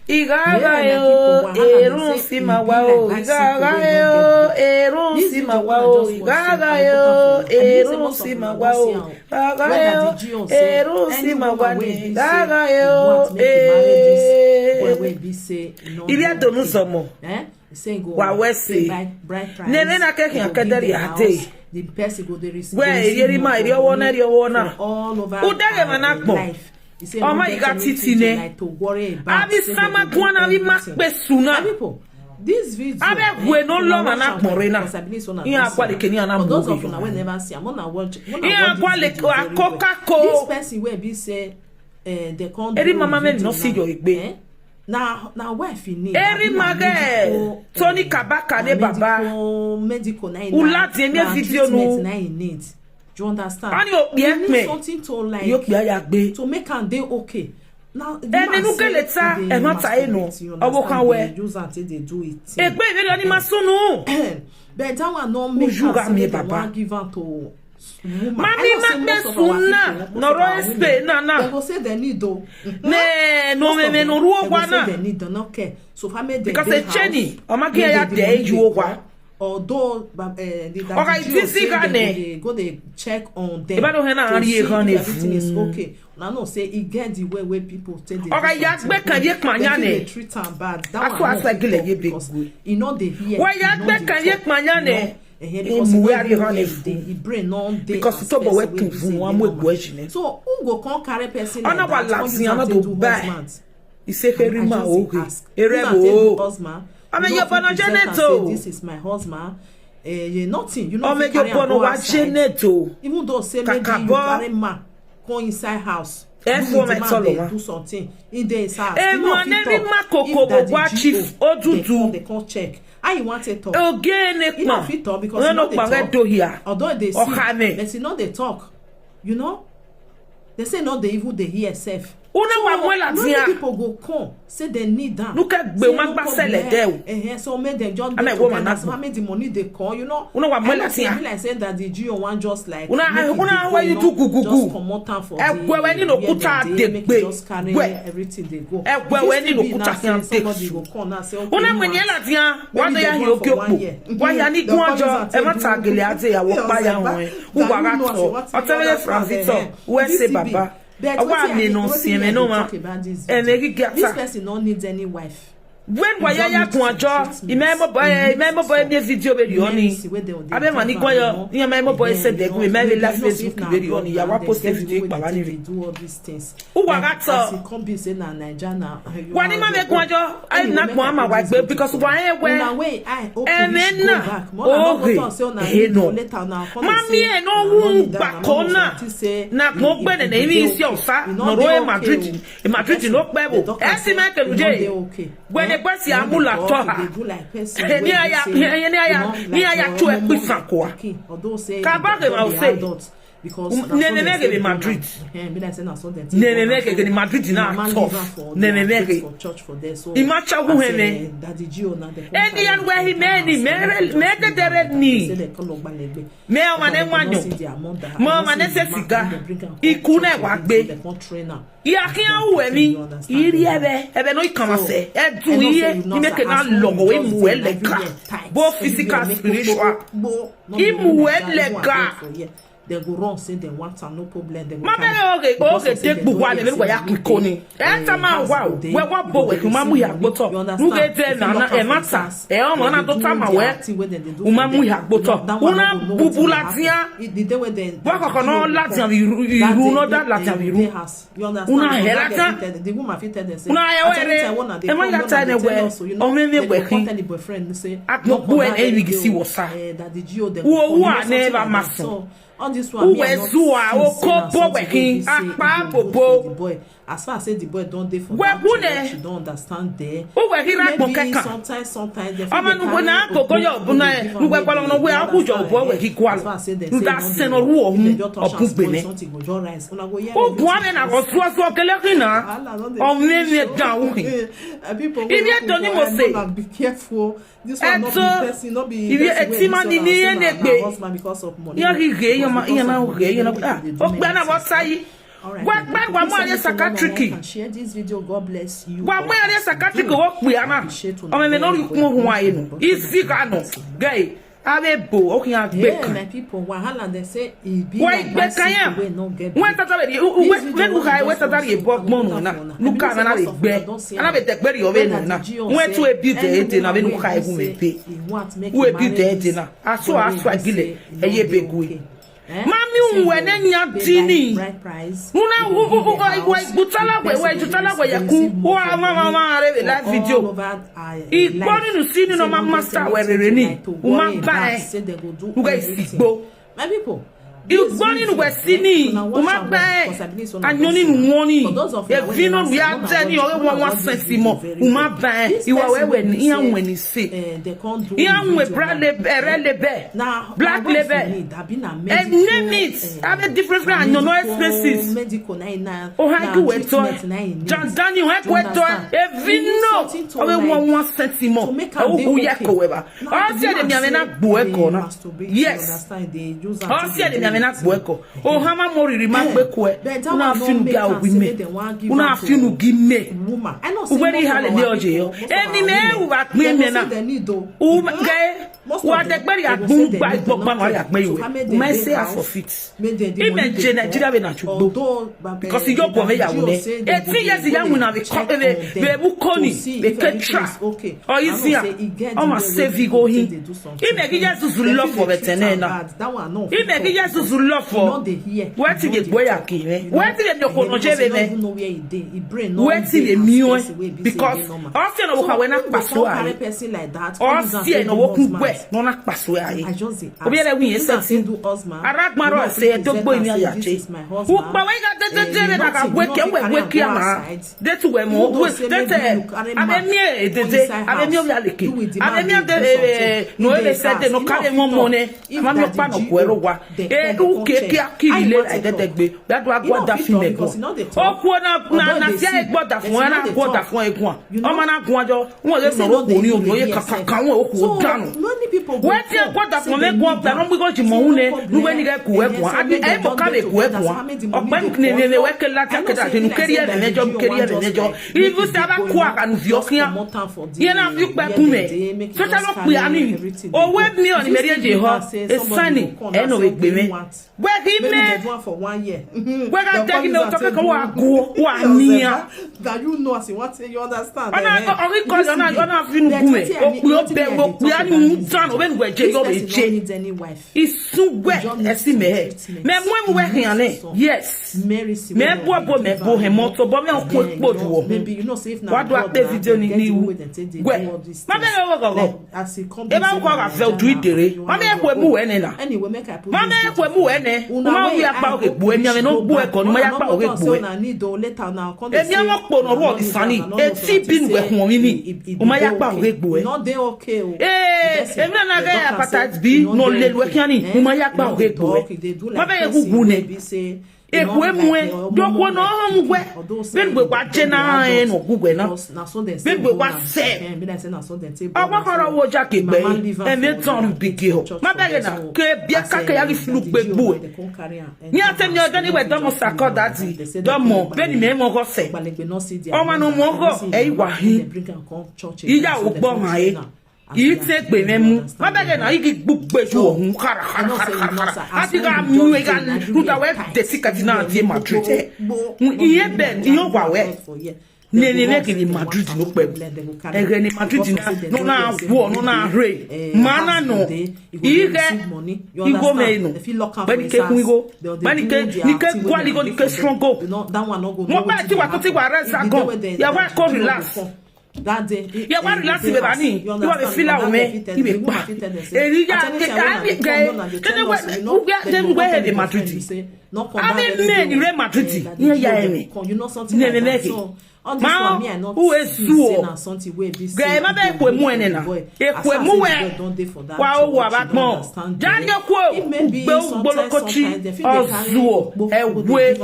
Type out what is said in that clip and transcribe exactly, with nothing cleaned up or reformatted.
Igaga yo, erun si ma wa o. Igaga yo, erun si ma wa o. Igaga yo, erun si ma wa o. Igaga yo, erun si ma wa ni. Igaga yo, eh. Iri adonu zomo. Wa we se. Nene na ke hian kederi ade. We eri ma eri owo na eri owo na. Udege ma na gbon. Ọmọ yìí ká títí nẹ. Abi sama kwana abi ma pe suna. Abi hwe no lo ma na kpọnre na. Ihe akwaleke ni ana mu oge yo. Ihe akwaleke akokako. Eri mama me no si yo egbe. Na na wife you need. Eri mage Tony Kabaka ne baba. Medical na. Ula de ne video no. Na treatment na you need. Do you understand? Ani o pie pe. Something to like. Yo pie ya gbe. To make am dey okay. Now ene nu gele ta e ma ta e no. Owo kan we. Use am take dey do it. Egbe ibe lo ni ma sunu. But that one no make am say dem wan give am to woman. Mami ma pe suna no ro espe na na. Dem go say dem need o. Ne no me me no ruo kwa na. Dem need no care. So family dem. Because e cheni o ma ki ya de ju o kwa. Although the Oga itisi gane. Go dey check on them. Eba no hena ari e gane. Everything is okay. Una know say e get the way wey people take dey. Oga ya gbe kan ye kpanya ne. Treat am bad. That one no fit talk because e no dey hear. Wa ya gbe kan ye kpanya ne. Because e no dey, e brain no dey. Because to bo we pun fun wa mo egbo ejine. So who go come carry person like that? Ona wa la sin ana do bai. Ise heri ma oge. Ere bo. Ame yo bono Janet o. This is my husband. Eh, nothing. You know, ame yo bono wa Janet o. Even though say maybe you carry man come inside house. E fo me tolo ma. Do something. In the house. E no ne ri ma koko bo wa chief odudu. They come check. How you want to talk? Oge ne pa. You no fit talk because you no dey talk. Although they see, but you no dey talk. You know? They say no dey even dey hear sef. Una wa mwela dia. People go come say they need am. Nuke gbe ma gba sele de o. Eh, so make dem just get together. So make the money dey come, you know. Una wa mwela dia. Be like say that the G O one just like una una wa you do gugugu. Just comot am for the. Egwe we ni no kuta de gbe. Just carry everything dey go. Egwe we ni no kuta hian de. Somebody go come now say okay. Una mwe ni la dia. Wa de ya yo ke opo. Wa ya ni gun ajo. E ma ta gele ate ya wo pa ya won. Ugwa ga to. Otele Francisco. We say baba. Awa me no si me no ma. E me gi gata. This person no need any wife. When wa ya ya kun ajo, ime mo boy, ime mo boy me video be di oni. Abe mani kun yo, ime mo boy se de ku me be la Facebook be di oni. Ya wa post video pa wa ni. Do all these things. Ugwa ga to. Come be say na Naija na. Wa ni ma me kun ajo. Ai na kun ama wa gbe because wa e we. Na way I open. E me na. Oge. He no. Mami e no wu gba kona. Na kun gbe ne ne imi isi osa. No ro e Madrid. E Madrid no pe bo. E si me ke luje. Gbe ne gbe si amula to ha. Ni aya, ni aya, ni aya chu e pi san ko a. Ka ba ke ma o se. Nene mege be Madrid. Nene mege ke ni Madrid na tough. Nene mege. Imacha wu hene. Eni yan we hi me ni me me te dere ni. Me o mane wanyo. Mo mane se siga. Ikune wa gbe. Iya ki an wu emi. Iri ebe ebe no ikama se. E du iye ni me ke na logo we mu ele ka. Both physical, spiritual. Imu ele ka. Dem go run say dem want am, no problem. Dem go ma carry. Mere oge oge te gbugwa ne me ya kiko ni. E ta ma wa o. We wa bo we ma mu ya gboto. Nu ge de na na e mata. E o mo na to ta ma we. U ma mu ya gboto. Una bubula dia. Wa koko no la dia iru no da la dia iru. Una he la dia. The woman fit tell them say. Una he we re. E ma ya ta ne we. O me me we kin. Agbogbo e e bigi si wo sa. Wo wo a ne ba ma so. All this one, uwe zua oko bo we kin akpa bobo. As far as say the boy don dey for that, you don understand there. Uwe hira gbon keka. Sometimes sometimes they feel. Ama nugo na koko yo bu na e nugo kwa no we aku jo bo we ki kwa. Nda se no ru ohun obu gbe ne. Ogun ame na go suo suo kele kina. O me me da uhin. Ibi e to ni mo se. Be careful. This one no be person, no be person wey be say na her husband because of money. Yo hi ge yo ma yo na ge yo na. O gbe na bo sai. Wa gba wa mo are psychiatric. Wa mo are psychiatric wo pe ana. O me me no ri kun ohun aye nu. Isi ka no. Guy, ave bo o kiyan gbe kan. My people, wahala, they say e be wa like igbe kan ya. When tata be u we we u ha we tata re bo gbon na. Nu ka na na be gbe. Ana be te gbe ri o be no na. When to e bi te e te na be nu ka e gu me pe. U e bi te e te na. Aso aso agile e ye be gu e. Mami unwe ne nya dini. Una u u u u wa igbutala we we igbutala we yaku. Wa ma ma ma re be live video. Igboni nu sini no ma master we rere ni. Uma ba e. Uga isigbo. My people, igboni nu we sini. Uma ba e. Anyoni nu woni. E vino bia teni o wa wa sentimo. Uma ba e. Iwa we we ni ya we ni se. Iyanwe brand label, red label, black label. And name it. Have a different brand. No, no expenses. O ha ki we to. Jandani o ha ki we to. Evino. Ave one one sentimo. O hu ye ko we ba. O se de mi ave na gbo e ko na. Yes. O se de mi ave na gbo e ko. O ha ma mo riri ma gbe ko e. Una finu ga obi me. Una finu gi me. Uwe ni ha le mi oje yo. Eni me u ba gbe me na. U ge. Wa de gberi agbun gba igbo pa no ya gbe iwe. U me se a forfeit. Ime je Nigeria be na chugbo. Because yo po me ya wune. Eighteen years ya wuna be ko be be bu koni be ke tra. O isi ya. O ma save go hin. Ime gi Jesus love for betene na. Ime gi Jesus love for. Wetin dey gbo ya ki me? Wetin dey ko no je be me? Wetin dey mi o? Because o se no wo ka we na paso aye. O se no wo ku gbe no na paso aye. Obi ele wi e setting. Aragbaro se to gbo imi aya che. U pa we ga de de de na ka we ke we we ki ama. De tu we mo we de te. Ave mi e de de. Ave mi o ya leke. Ave mi de no e se de no ka le mo mo ne. Ma mi pa no ku ero wa. E u ke ki akiri le de de gbe. That wa gwa da fi me go. O ku na na na se e gbo da fun na gbo da fun e gwa. O ma na gwa jo. Won le no ro ku ni o ye ka ka ka won o ku danu. Wetin e gbo da fun me gwa da no mi go ji mo hu ne. Nu we ni ge ku e gwa. Abi e mo ka be ku e gwa. O pe ni ne ne we ke la ta ke da je nu keri e ne jo keri e ne jo. Ibu sa ba ku aka nu fi o kiyan. Ye na fi pe ku me. So ta lo pe ani. O we mi o ni me ri e je ho. E sani e no we gbe me. Where he me? Where I take me to take a walk, walk near. That you know as you want to, you understand. Ona ko ori ko ona ona finu gume. O pe o pe o pe ani mu tan o be ngwe je yo be je. Isun gwe esi me. Me mu mu we hiane. Yes. Me bo bo me bo he moto bo me ko po duo. Maybe you know say if na. What do I pay video ni ni? Gwe. Ma be go go go. E ba ko ga fe oju idere. Ma be ko mu we ne na. Ma me ko mu ene. Uma wi apa o ke bu emi ame no bu e ko no ma ya pa o ke bu e. Emi amo po no ro di sani. E ti bi nu e hon mi ni. Uma ya pa o ke bu e. Eh, emi na na ga hepatitis B no le lu e kiani. Uma ya pa o ke bu e. Ma be e gugu ne. E ku e mu e. Do ko no hon mu gwe. Be nu gbe kwa je na e no gugu e na. Be nu gbe kwa se. Ọgbakọrọ wo ja ke gbe. Emi e tan lu bi ke ho. Ma be na. Ke bia ka ke ya li flu gbe gbu e. Ni ate mi ojo ni we domo sako dati. Domo be ni me mo go se. O ma no mo go e iwa hin. Iya o gbo ma e. Ite gbe me mu. Ma be na igi gbugbe ju ohun kara kara kara kara. Ati ga mu e ga lu da we de si ka ti na ti ma trete. Iye be ni o wa we. Ne ne ne ke ni Madrid no pe. Ege ni Madrid na no na wo no na re. Mana no. Ige igo me no. Bani ke kun igo. Bani ke ni ke gwa ni go ni ke strong go. Mo ba ti wa to ti wa rest go. Ya wa ko relax. Ye wa relax be bani. You are feel out me. You be pa. Eri ya ke abi ke. Kene we u ga de we he de Madrid. Abi me ni Real Madrid. Ye ya emi. Ne ne ne ke. Ma u esu o. Ge ma be ku e mu ene na. E ku e mu we. Wa o wa ba gbon. Jani o ku o. Ugbe ugbo lokochi. Ozu o. E we.